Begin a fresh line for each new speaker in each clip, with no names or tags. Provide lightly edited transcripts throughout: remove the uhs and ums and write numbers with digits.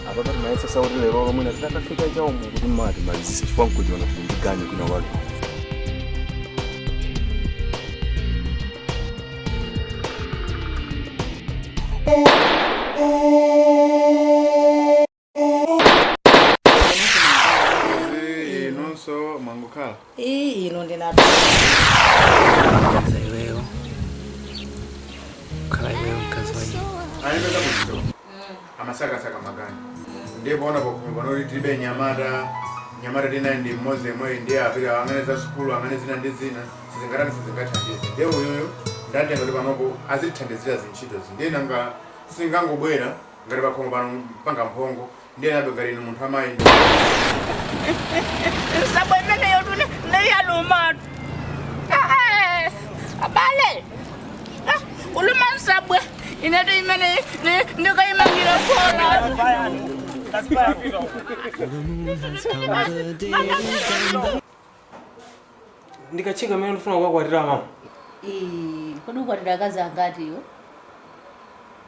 Apa timayesesa kuti lero lomwe titakafika chaumu kuti mati malizise chifukwa nkuchiona kuti ndiganyu kwina kwake.
Inonso mwangokhala.
Ii, ino ndinati.
Iweyo khala iweyo mkazi wa ine.
Ayipeza kuchito amasakasaka magani, ndiye paona pakhumi panoti tilibe nyamata. Nyamata tinayi ndi mmodzi yemweyo, ndiye apita angane za sukulu, angane zina ndi zina, sizingatani, sizingathandize. Ndiye uyuyu ndatenga kuti panopo azitithandizira zintchitozi. Ndiye nanga singangobwera ngati pakhomo pano mpanga mphongo, ndiye nabe ngati inu munthu amayi.
Nsabwe imeneyo tune neyalumatu. Abale, kuluma nsabwe ineto imene ndikayimangira khona.
Ndikachika amene ndifuna kukakwatira mama.
Ii, kodi ukwatira akazi angati iwe?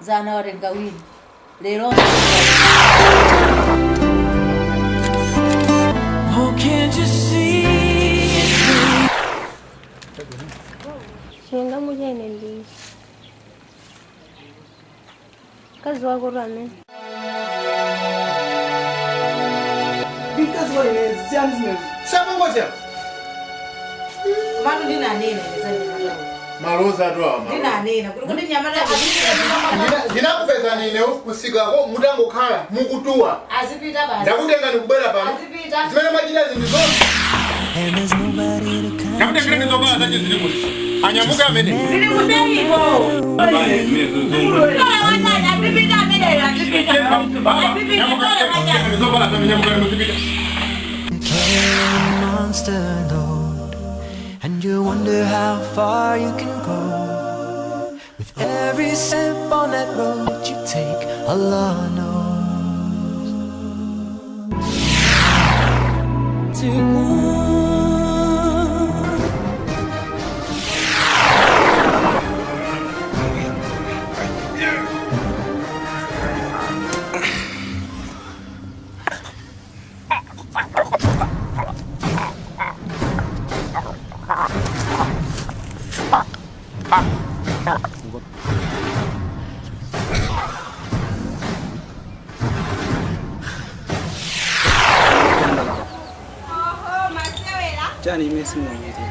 Zana watenga wina lero.
Oh, can't you see it?
Chilungamo cha ine ndi mkazi wako tu amene.
Mkazi wa ine, siyani zimenezo.
Sabongozya.
Manu, ndinanena nezanyamata.
Maloza atu awa.
Ndinanena kuti nyamata
Ndinakupezani ine kusikako mutangokhala mukutuwa.
Azipita basi.
Ndakutenga nikubwera pano.
Azipita.
Zimene mwachita zinthu zonse.
And there's nobody to
Ndakutengera ndizovala zache zili kuti anyamuka amene.
Zili kuderiko. Azipita ameneyo, azipita, azipita.
Zovala zamenyamuka muzipita.
Carrying a monster load, and you wonder how far you can go. With every step on that road you take, Allah knows. To go.
Chani imene simunachitira?